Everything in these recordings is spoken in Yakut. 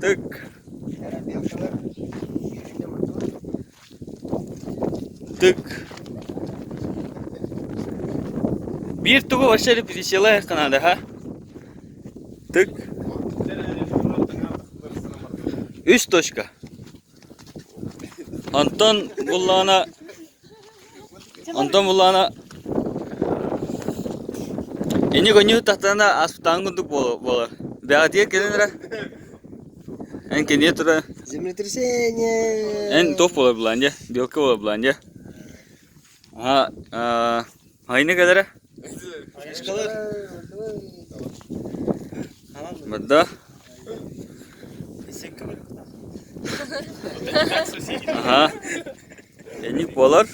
Тык. Тык. Биир тугу вообще репетициялаах наада, ха? Тык. Үс точка. Онтон буллаҕына Онтон буллаҕына Ини көнньү тахтаҕына ааспытааҥ курдук буолар. Бэҕэтигэр кэлэн эрэ эн киниэ тура Землетрясение! Эн туох буолар булаан дьэ? Белка буолар булаан дьэ. Аа айны кэлэрэ. Бадда. Аха. Эник буолар.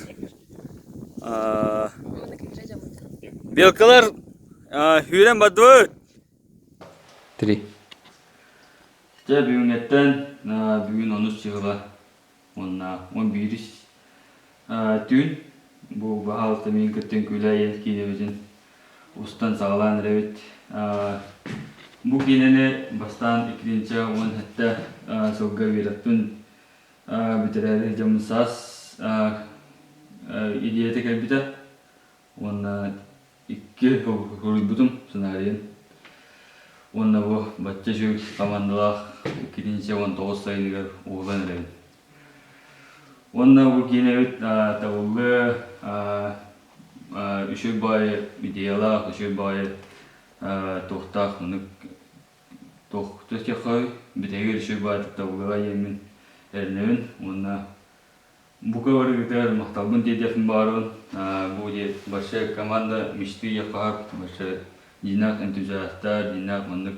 Белкалар сүүрэн бардыбыт. Три. Дьэ бүгүҥҥэттэн бүгүн онус чыһыла уонна он биирис түүн бу баһаалыста миин кыттын күлэ киинэбитин устан саҕалаан эрэбит. Бу киинэни бастаан 2017 сылга үөрэхпин бүтэрээри дьоммун саас идеята кэлбитэ уонна икки суруйбутум сценарийын уонна бу бачча үчүгэй командалаах 2019 сайыныгар уһулан эрэбин. Уонна бу киинэбит табыллыа үчүгэй баҕайы идеялаах, үчүгэй баҕайы туохтаах маннык туох диэххэ бүтэһигэр үчүгэй баҕайытык табыллыаҕа диэммин эрэнэбин уонна Бука барыгытыгар махталбын тиэрдиэхпин баҕарабын. Бу диэт большая команда мечты ехаһар, большая дьиҥнээх энтузиастар, дьиҥнээх маннык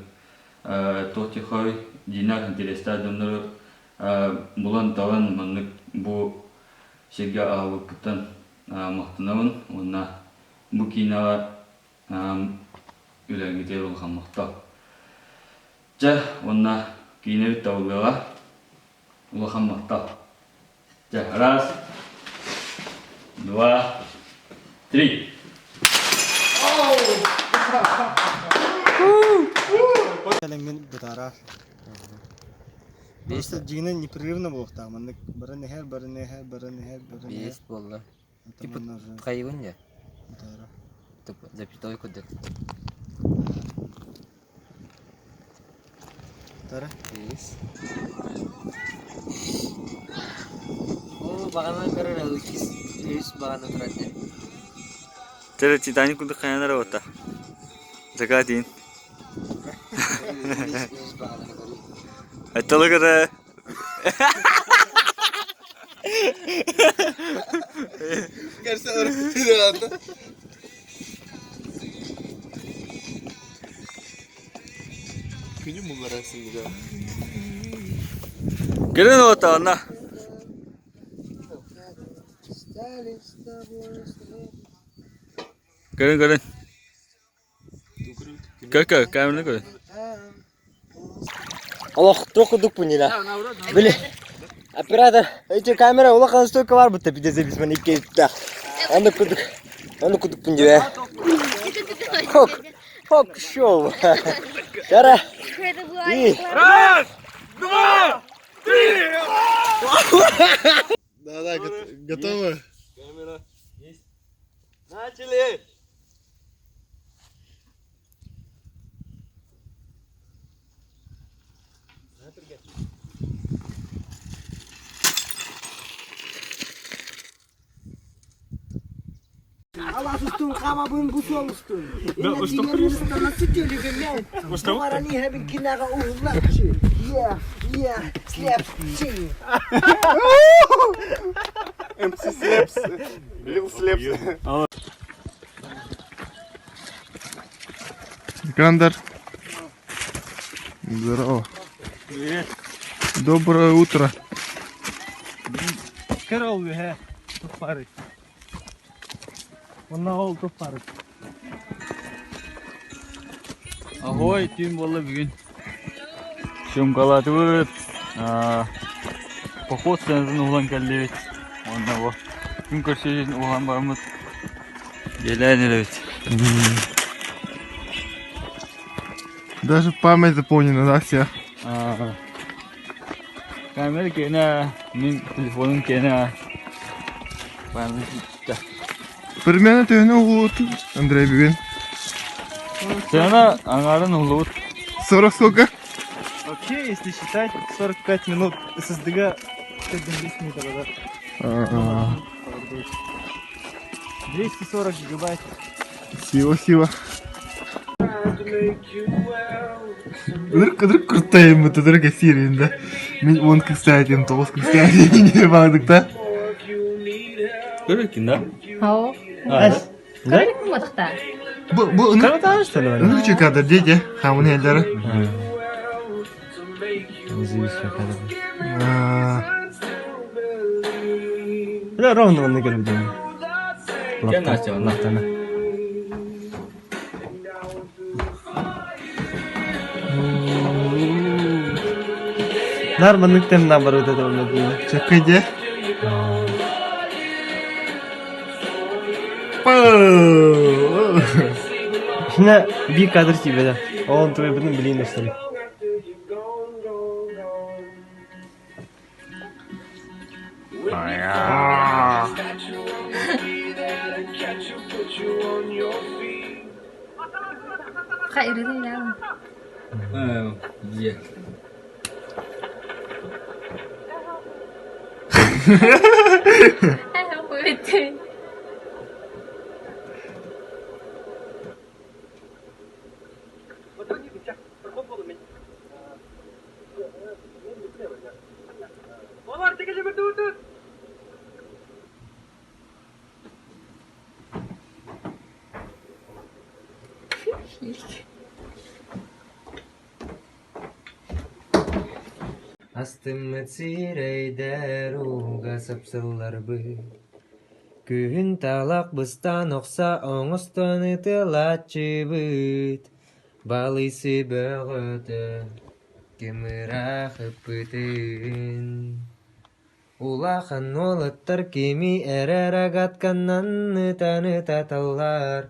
туох диэххэй, дьиҥнээх интэриэстээх дьоннору булан-талан маннык бу сиргэ аҕалбыккыттан махтанабын уонна бу киинэҕэ үлэҥҥитигэр улахан махтал. Дьэ, уонна киинэбит табыллыаҕа. Улахан махтал. Дьэ, раз, два, три. Кэлэҥҥин бытаараар. Просто дьиҥинэн непрерывно буолуохтаах. Маннык баран иһэр, баран иһэр, баран иһэр, баран иһэр. Есть буолла. Типа Манна уже хайыбын дьэ. бытаара. Типа запятой курдук. Тара. Есть. Оо, баҕана көрөр иккис үс баҕана турар дьэ. Чэ, Титаник курдук хайан эрэ буолта. Закат иин. Үс баҕананы көрүү. Атталы кытта Күнү булларасың да. Көрөн отаана. Көрөн көрөн. Көр көр камераны көрөн. Олох туох курдукпун нина. Били оператор эти камера улахан стойка бар будто пиздец записман икки Оннук курдук оннук курдукпун дии Хок хок шоу. Тара. И. Раз, два, три! Да, да, готовы. Камера есть. Начали! Алас устун хамабын бу суол устун. Yeah, yeah, slaps, ching. MC Slaps. Lil Slaps. Искандер. Здорово. Привет. Доброе утро. Кэрол үһэ туппары. Онна ол туппары. Ahoy, түүн буолла бүгүн. Съемкалаатыбыт. Поход сценатын уһулан кэллибит. Уонна бу күн көрсүһүүтүн уһулан бараммыт. Дьиэлээн эрэбит. Даже память заполнена, да, вся? Камера киэнэ, мин телефонум киэнэ. Память Примерно төһөнү уһулут, Андрей бүгүн? Сыана аҥаарын уһулубут. 40 сколько? Вообще, если считать, 45 минут ССДГ 10 метров, да? 240 гигабайт. Сила, сила. Ынырык ынырык куртайыммыт ынырык эсиэрин да. Мин уон кырсаатым, тоҕус кырсаатым баҕардык да. Көрөккүн да? Ау. Да? Мутахта. Бу бу ынырык Круто, что ли? ынырык чекадыр дети, хамын эллері. Независимо кадр. Да, ровно он играет. Лаптана. Нар маннык тем наоборот это было. Чекаде. На би кадр тебе, да. Он твой блин, блин, что ли. Хайрын яа. Е. Хөөтэй. Астыммыт сирэйдэр ууга сапсылларбыт, Күһүн талах быстан охсо оҥостон ытылааччыбыт, Балыйсы бөҕөтө кымыраах ыппытын Улахан уолаттар кими эрэ рогатканнан ытан ытаталлар,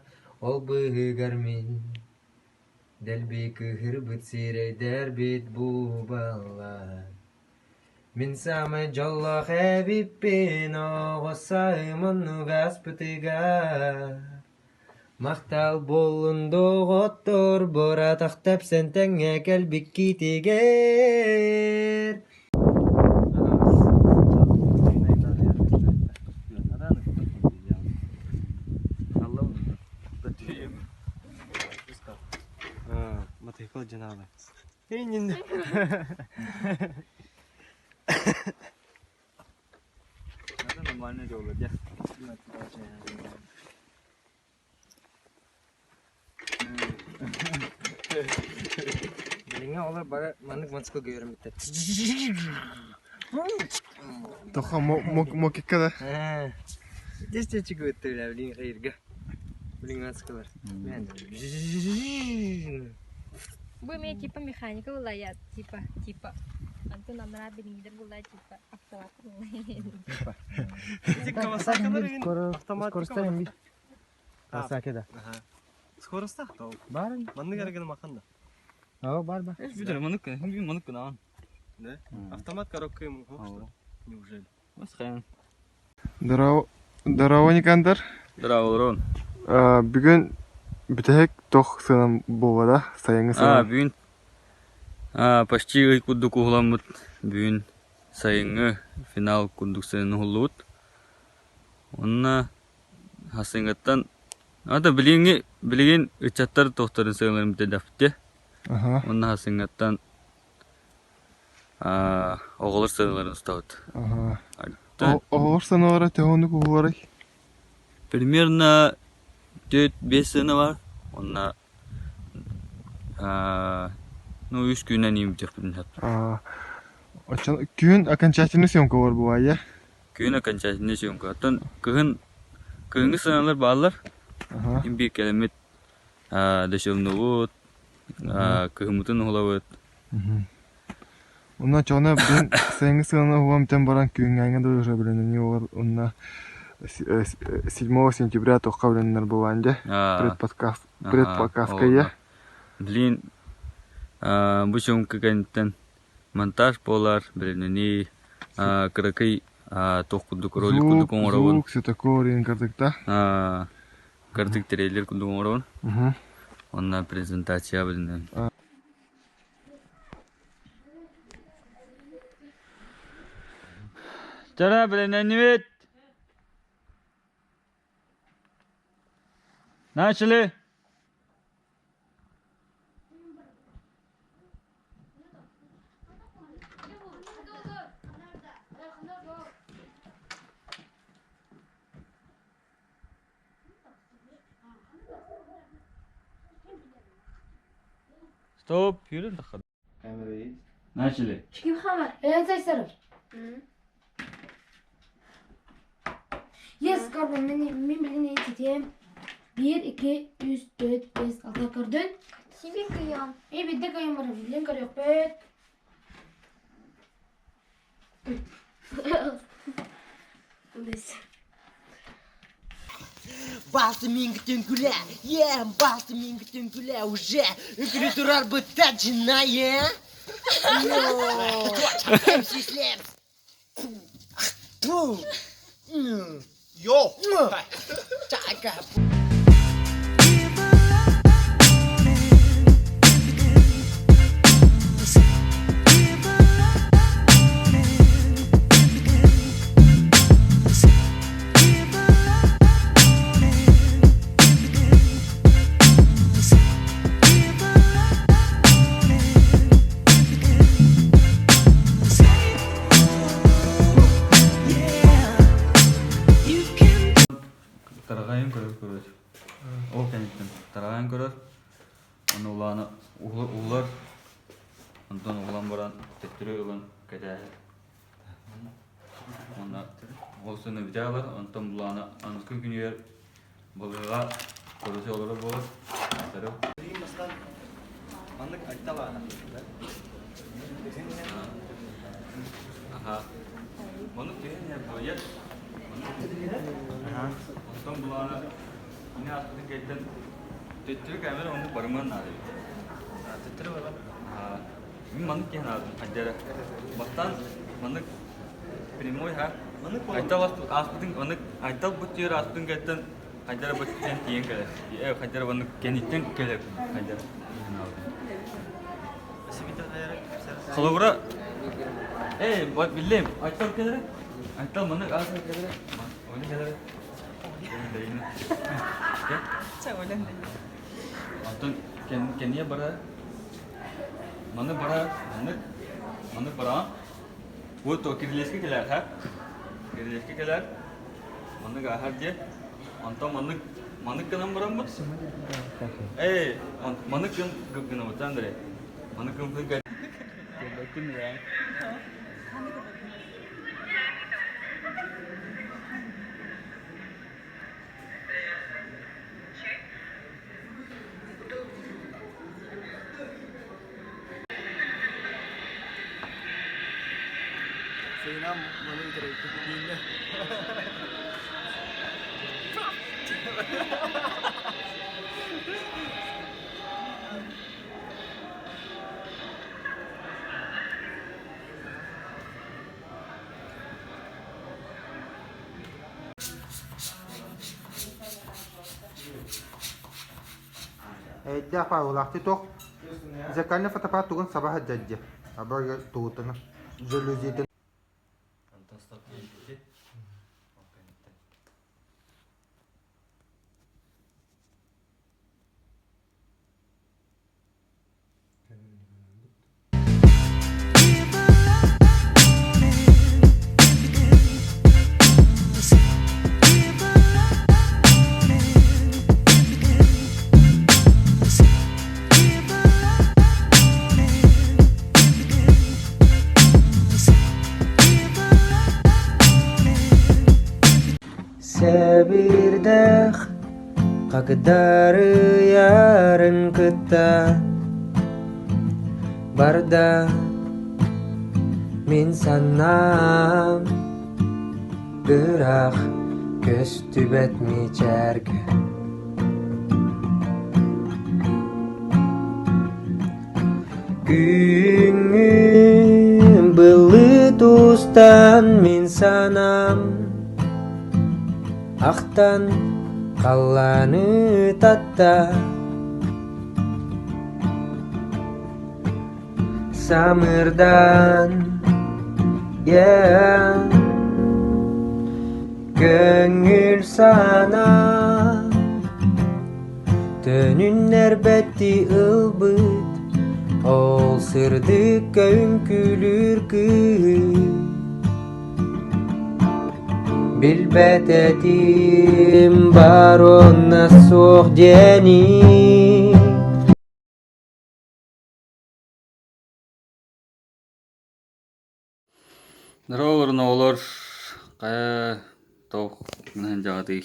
ол быыһыгар мин дэлби кыыһырбыт сирэйдэрбит буубаллар. Мин саамай дьоллоох эбиппин оҕо сааһым оннук ааспытыгар. Махтал буоллун доҕоттор, быраатах тэпсэн тэҥҥэ кэлбиккитигэр. Мотоцикл дьанаалы. Эй, Это нормально дело, да? Билиҥҥи оҕолор бары маннык мотоцикл көйөрүммүттэр. Тоха мокикка да. Десятчик өттүлэ билин хайырга. Билин мотоциклар. Бу эмиэ типа механика булла типа типа. Антон анараа билиҥҥилэр булла типа автомат. Скоростар эмби. Кавасаки да. Скоростах то. Бар. Маннык эрген махан да. О, бар бар. Бүтэр маннык, маннык гынан. Да? Автомат коробка ему что? Неужели? Баскан. Здорово, здорово, Никандр. Здорово, Рон. Бүгүн бүтэһик тох сыанам буолла да, сайыҥҥы А, сыанам. бүгүн почти ый курдук уһуламмыт. Бүгүн сайыҥҥы финал курдук сыаны уһуллубут. Онно хасыҥҥыттан ата билиҥҥи билигин ыччаттар туохтарын сыаналарын бүтэрдэхпит Аха, Онно хасыҥҥыттан оҕолор сыаналарын устабыт. аха. Оҕолор сыаналара төһө оннук уһуларый? Примерно 4-5 сыана бар. Онно ну үс күнүнэн иимтиэхпитин сөп. Оччон күһүн окончательный съемка бар буолла Күһүн окончательный съемка. Оттон кыһын кыһыҥҥы сыаналар бааллар. Аха. Им биир кэлэммит дөсөмнубут, кыһыммытын уһулабыт. Онно чоҕуна бүгүн сайыҥҥы сыана уһуам баран күһүҥҥээҥҥэ да уже билиннини олор онно 7 сентября туохха билиннэр буолаан дьэ предподкаст предподкастка Блин. Бу съемка кэнниттэн монтаж буолар, бэлэмнэнии, кыракый туох курдук ролик курдук оҥоробун. Звук, светокор диэн кырдыктаах. Кырдык трейлер курдук оҥоробун. Онно презентация билинэн. Чара бэлэмнэннибит. Начали! Стоп, yürü Начали. Yes, karpum мен билин этитем. 1, 2, 3, 4, 5, 6 көрдүн. Сибин кыйан. Эй, бидде кыйым бар, билин көрөкпөт. Басты мингтен күлә, е, басты мингтен күлә, уже үкілі турар бытта жина, е. MC Slaps. Йо. Чака. Тараҕайын көрөр көрөр. Ол кэнниттэн тараҕайын көрөр. Ону улаана улар. Онтон уһулан баран төттөрү ылан кэтээһэр. Уонна ол сына бүтэ ылар. Онтон булаана аныгы күнүгэр балыыһаҕа көрүсэ олорор буолар. Маннык айталаана. Аха. Маннык түһэн иһэр буойар. Онтон булаана кини аспытын кэйтэн төттөрү камера оннук барыман наада эбит. Төттөрү баран. Мин маннык киһи наадым хайдара. Бастаан маннык прямой ха. Айтал ааспытын маннык айтал бут тиэр ааспытын кэйтэн хайдара бут тиийэн кэлэр. Хайдара маннык кэнниттэн кэлэр хайдара. Холобура, эй, биллим, Айтал кэлэрэ. Айтал маннык аасар кэлэрэ. Ойна кэлэрэ. Онтон кэнниэ бара, маны бара, маннык, маннык бараҕын. Вот то кирилиэскэ кэлэр, ха? Кирилиэскэ кэлэр. Маннык ааһар диэ. Онтон маннык маннык гынан бараммыт. Эй, маннык гынабыт, Андрей. Маннык гыммыт Ким я? Сыйнам маны итирейдик Эйдээх Павлаахтыы туох зеркальный фотоаппарат тугун саба сылдьар дии абар тугутуна жалюзитын Антон стоп диэбити. Ол кэнниттэн. Сэбирдэх хагдарыйарын кытта барда мин санаам ыраах көстүбэт мичээргэ Ахтан мин санаам, ахтан халлааны татта. Самырдан, yeah, көҥүл санаа Төнүннэрбэттии ылбыт ол сырдыкка үҥкүүлүүр кыыһы Билбэт этим бар уонна суох диэни. Здорово, оҕолор, хайа туох дьаҕатый?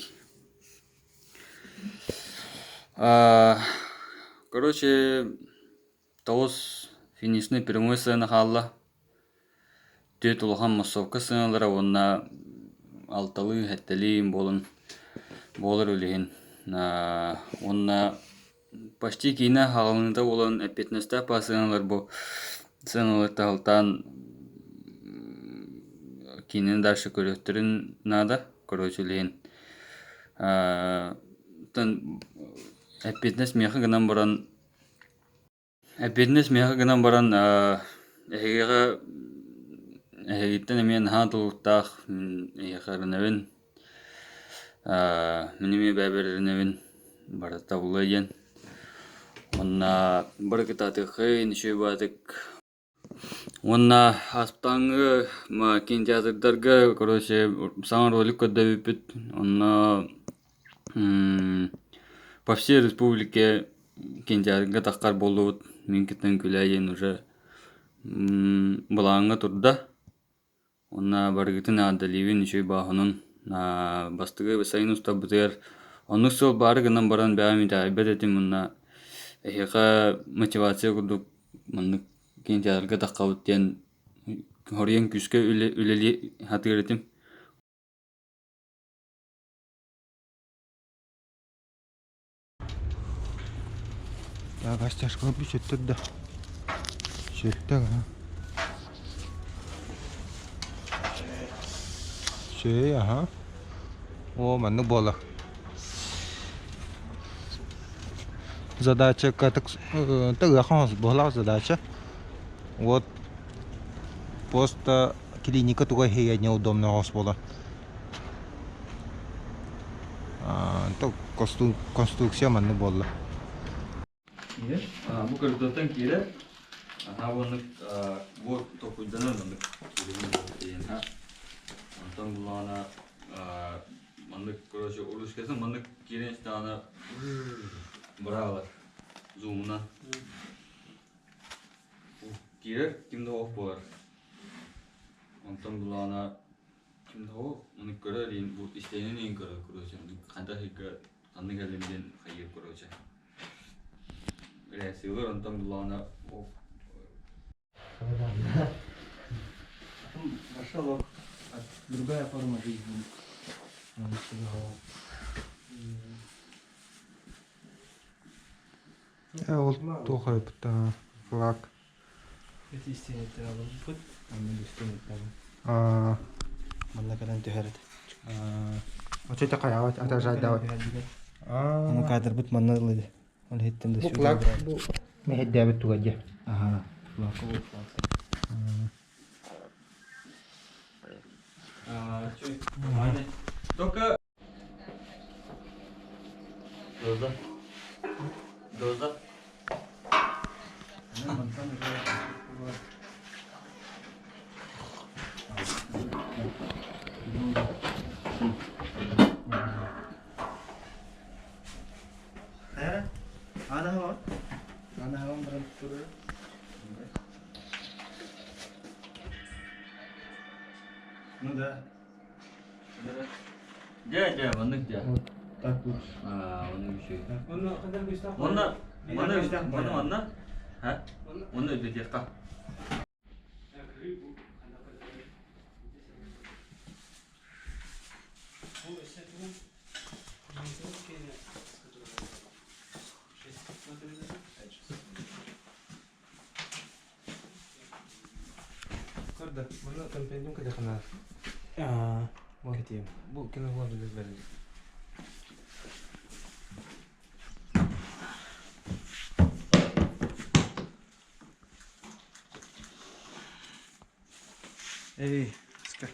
Короче, тоҕус финишнэй прямой сцена хаалла. Түөрт улахан массовка сценалара уонна алталыы, сэттэлии буолан буолар үлэһин. Уонна Почти киинэ хаалыныыта буолан эппиэтинэстээх баар сыаналар бу сыаналары таһылтаан киинэни дальше көрүөхтэрин наада, короче билигин эппиэтинэс миэхэ гынан баран эппиэтинэс миэхэ гынан баран эһигиэхэ эһигиттэн эмиэ наһаа тулуктаах эһиэхэ эрэнэбин. Мин эмиэ бэйэбэр эрэнэбин, барыта табыллыа диэн. Уонна бары кытаатыаххайын, үчүгэй баҕайытык. Уонна ааспытааҥҥы кинотеатрдарга, короче, саҥа ролик көрдөбүппүт. Онно по всей республике кинотеатрга таххар буоллубут. Мин кытта күлээ диэн уже былааҥҥа турда. Уонна барыгытын эҕэрдэлиибин үчүгэй бааһынын бастакы сайын устарбытыгар оннук сыл баары гынан баран бэйэм итэҕэйбэт этим уонна эһиэхэ мотивация курдук маннык кинотеатрга таххабыт диэн хоруйан күүскэ үлэлии сатыыр этим. Так, растяжка бүчөттөр да. Сөттө ага. Сөй, аха. О, маннык буолар. Задача катык буолар задача. Вот просто клиника туга иһигэ неудобно оҕус буолар. Конструкция маннык буолла. Бу коридортан киирэр, аһаа уонна бу толкуйданар маннык Онтон буллаҕына маннык короче ручкасын маннык киирэн истэҕинэ быраҕалар зумунан. Киирэр ким да оһох буолар. Онтон буллаҕына Ким да ол ону көрөр иин бу истээнин иин көрөр короче ханта ыйга ханнык кэллим диэн хайыыр короче реакциялар онтон буллаҕына ол Пошел другая форма жизни. Ол туох эбит флаг. Ити истиэнэттэн алымпыт, онно бу истиэнэттэн манна кэлэн түһэр этэ. Оччото хайаҕа атажайдаабыт. Ону кадрбыт манна ыллыды. Ол иһиттэн да Бу флаг бу мэһэйдээбит туга дьэ. Аха, флаг бу флаг. Только Доза. Доза. Ну да. Дьэ, дьэ, маннык дьэ. Вот так лучше. Аа, оннук үчүгэй. Онно ханан күстэх Онно, манна, манна, манна. Ха? Онно өйдөтүөххэ. да, манна компендиум кэтэххинэ кэтиэм. Бу киноҕа билэр Эй, ска.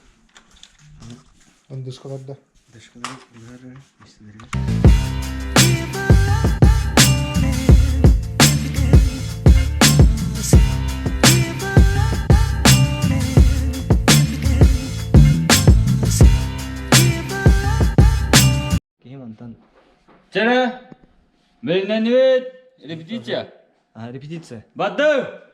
Андышкалар да. Дышкалар булар, истилерге. Киһи мантан. Чара, Мэлнэнүөт, репетиция. А, репетиция. Бады!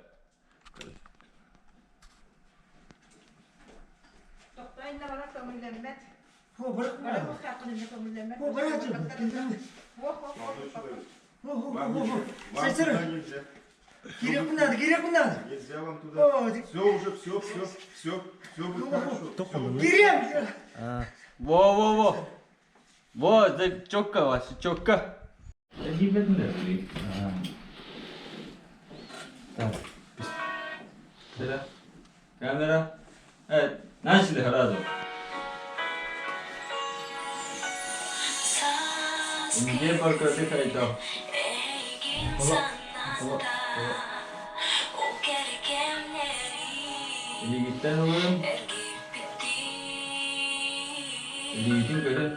Нельзя вам туда. Все уже, все, все, все, все будет хорошо. Во-во-во. Во, это четко, Вася, четко. Так. Камера. Начали сразу. Где парковка хайта? Илигиттэн ылын. Илигитин көрүн.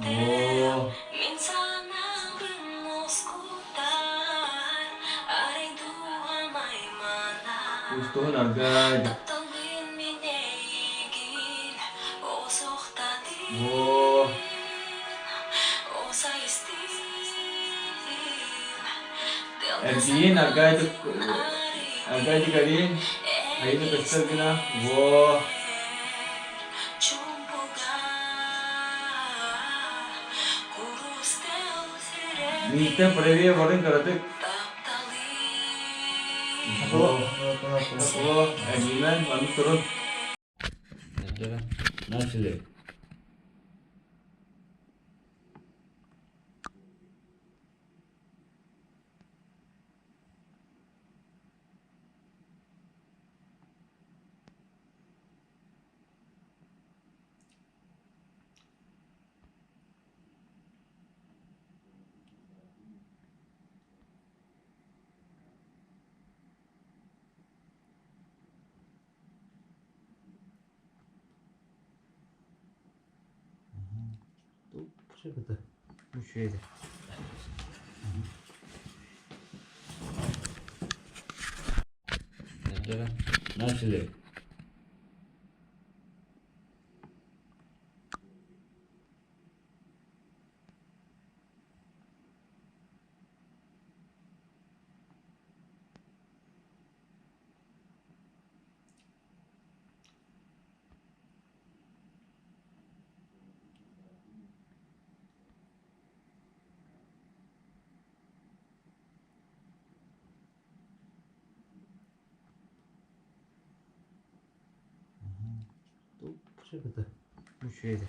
О. Устуһун аргай. О. Эргийин аргайдык аргайдык эрийин айыны көстөр гына во Мииттэн правее барын кыратык Во Во эргиймэн маннык турун Начали. Үчүгэй. Начали. Үчүгэй.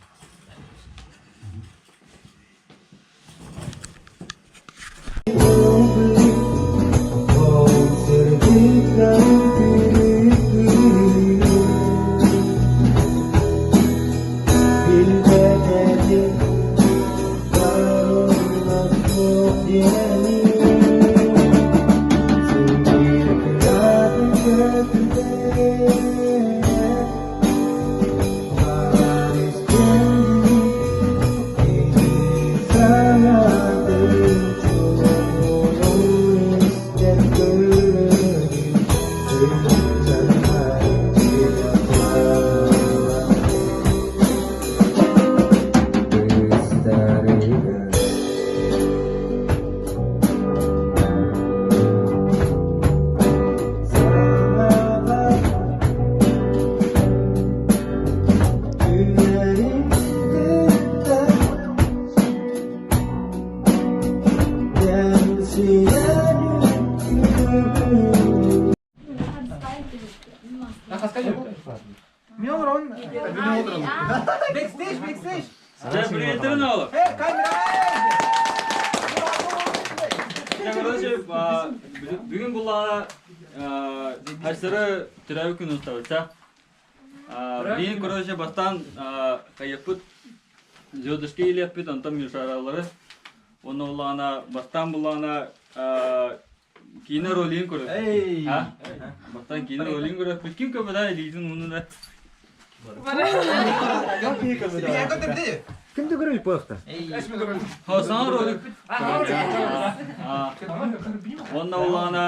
Чэ, приветтерин оҕолор. Чэ, короче, бүгүн буллаҕына Хайсыры төрөөбүт күн устабыта. Биин короче бастаан хайыппыт звездочки илиэппит, онтон мишаралары. Онно буллаҕына бастаан буллаҕына киинэ ролигын көрөппүт. Бастаан киинэ ролигын көрөппүт. Ким көбөдө илиитин уунуна. Ким да көрөр буолта. Саҥа ролик. Онно буллаҕына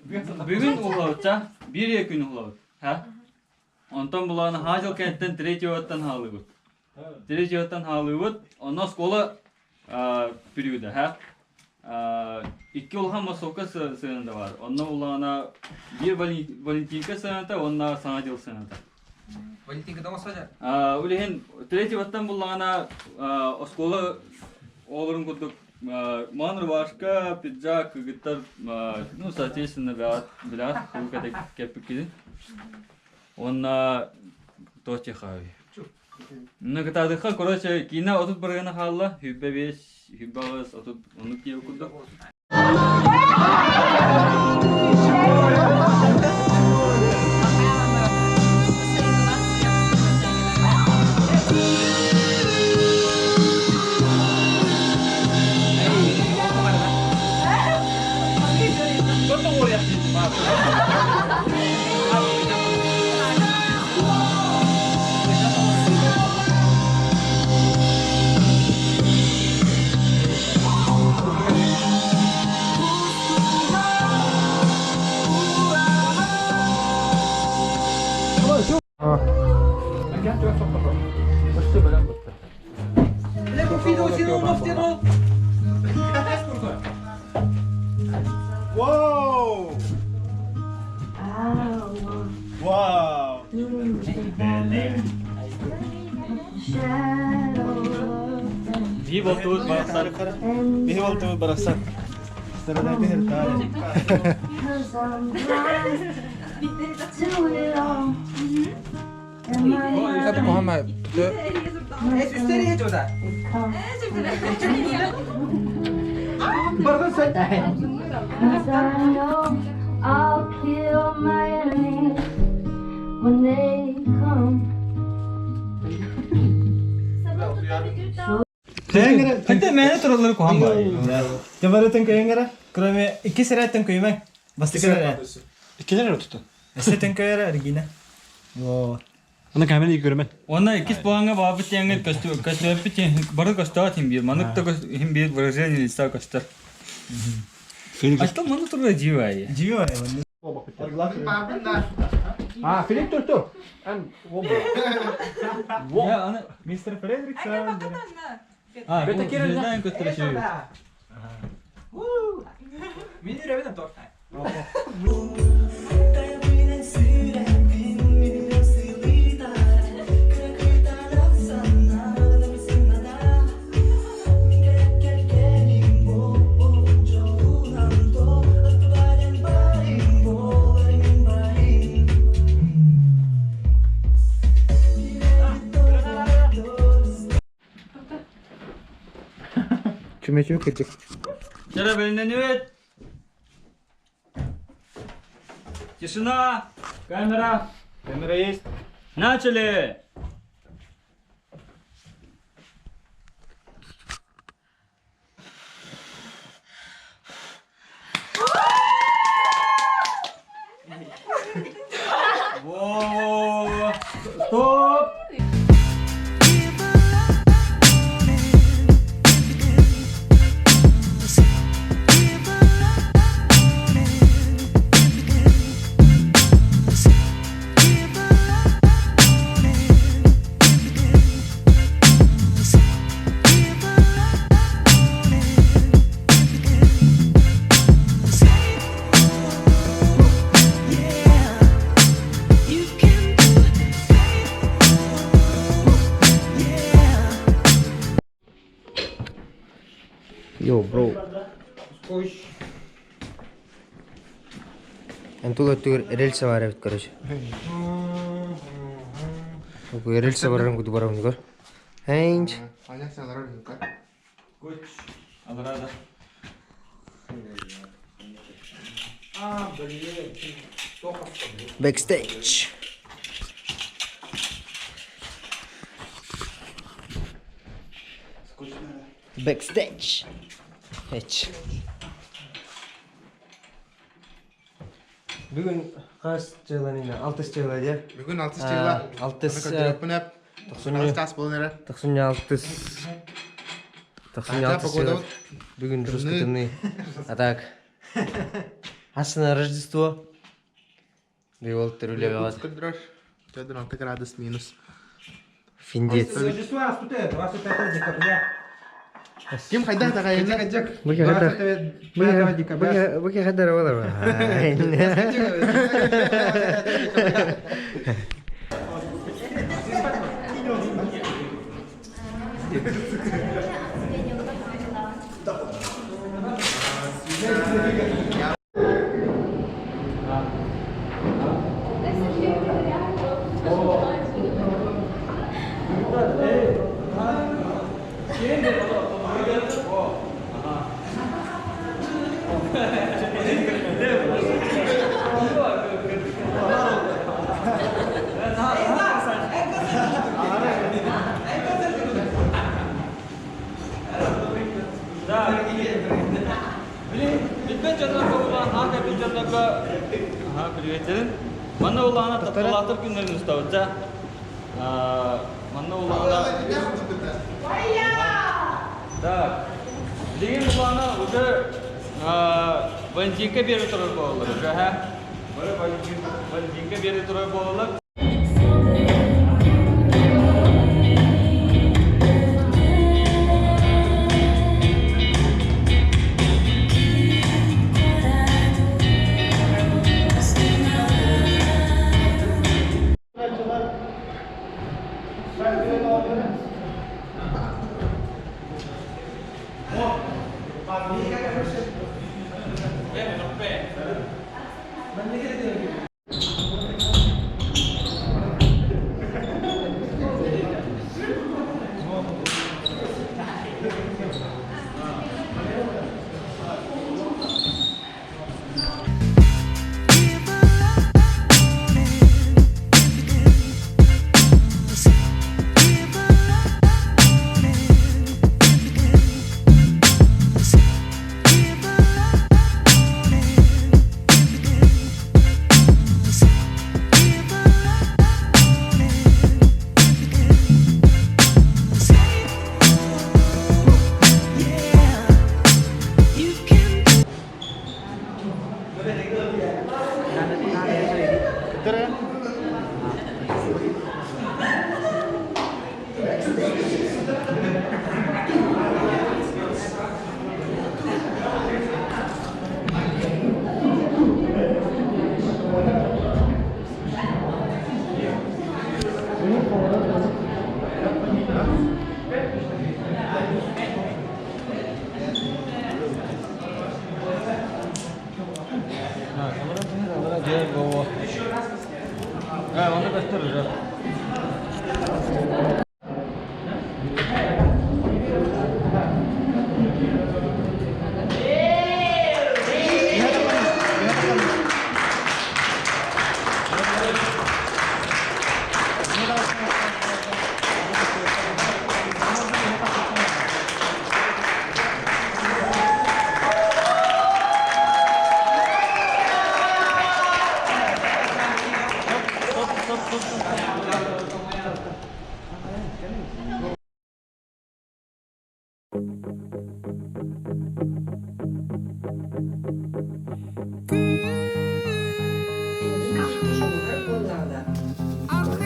бүгүн улабытча биир күн улабыт. Онтон булаҕына хаажыл кэнниттэн третьеготтан хаалыбыт. Третьеготтан хаалыбыт. Онно оскуола периода, ха? Икки улахан массовка сыаната бар. Онно улаана биир Валентинка сыаната, уонна Саҥа дьыл сыаната. Валентинка дома садят? Ол иһин третьеготтан буллаҕына оскуола оҕолорун курдук маан рубашка, пиджак, кыргыттар, ну, соответственно, билэҕит, тугу кэппиккитин. Уонна туох Ну, кытаатыхха, короче, киинэ 30 бырыгына хаалла, 25, 28, 30, оннук диэбит курдук. Wow! Wow! Биир болтубут барахсан. Биһи болтубут барахсан. I'll kill my enemies when they come. Хотя мээнэ тураллары куһаҕан баҕайы. Дьабарытын көйөҥөрө, кроме икки сэрээттэн көйүмэҥ. Бастакы эрэ. Иккилер эрэ тутун. Өссө төҥкөйөрө Регина. Во. Аны камера көрөмөн. Уонна иккис плаҥҥа баабыт диэҥҥит көстүбэппит бары көстөөт иһин биир. Маннык да иһин биир выражение лица көстөр. Айтал маннык турар дьиибэ Дьиибэ А, Филипп тур Эн Мистер Фредериксон. А, звезда көстөр Мин үрәбин тор. Чүмэчү кырдьык. Чара бэлиннэнибит. Тишина! Камера! Камера есть. Начали! Во! Стоп! Yo, bro. Эн тула өттүгэр рельса баар эбит, короче. Рельса барарын курдук барабын көр. Эйнч. Коч. Алрада. Backstage. Backstage. Hiç. Бүгүн хас дьыаланына? Алтыс дьыала дьэ. Бүгүн алтыс дьыала. Алтыс. Көрдөрөппүн эп. Тохсунньу. Тас буолан эрэр. Тохсунньу алтыс. Тохсунньу алтыс дьыала. Бүгүн жестко тымныы. А так. Астына Рождество. Быйыл төрүлэбэҕит. Көрдөрөр. 46 градус минус. Финдец. Ким хайдах таҕайына? Бу хаддар олар. Билбэт дьоннорго улаан аата бил дьоннорго аха приветтерин. Манна улаана тапталаахтар күннэрин устабыт да. Манна улаана Так. Билигин улаана уже бандинка бере турар буолалар уже ха. Бары бандинка бере турар буолалар. Onu gösterir.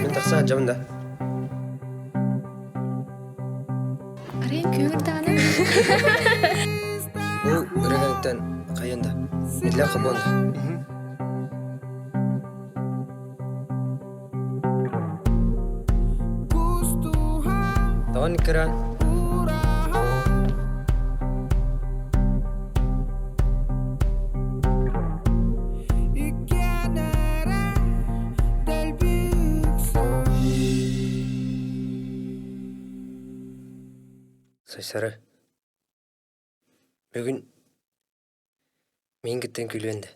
Мин тахса дьабын да. Арыйан күөгүр даҕаны. Бу ырыганытан хайан да. Милле хобон. Тоҕон кыраан Сайсары, бүгүн миин кыттан күлүөн да.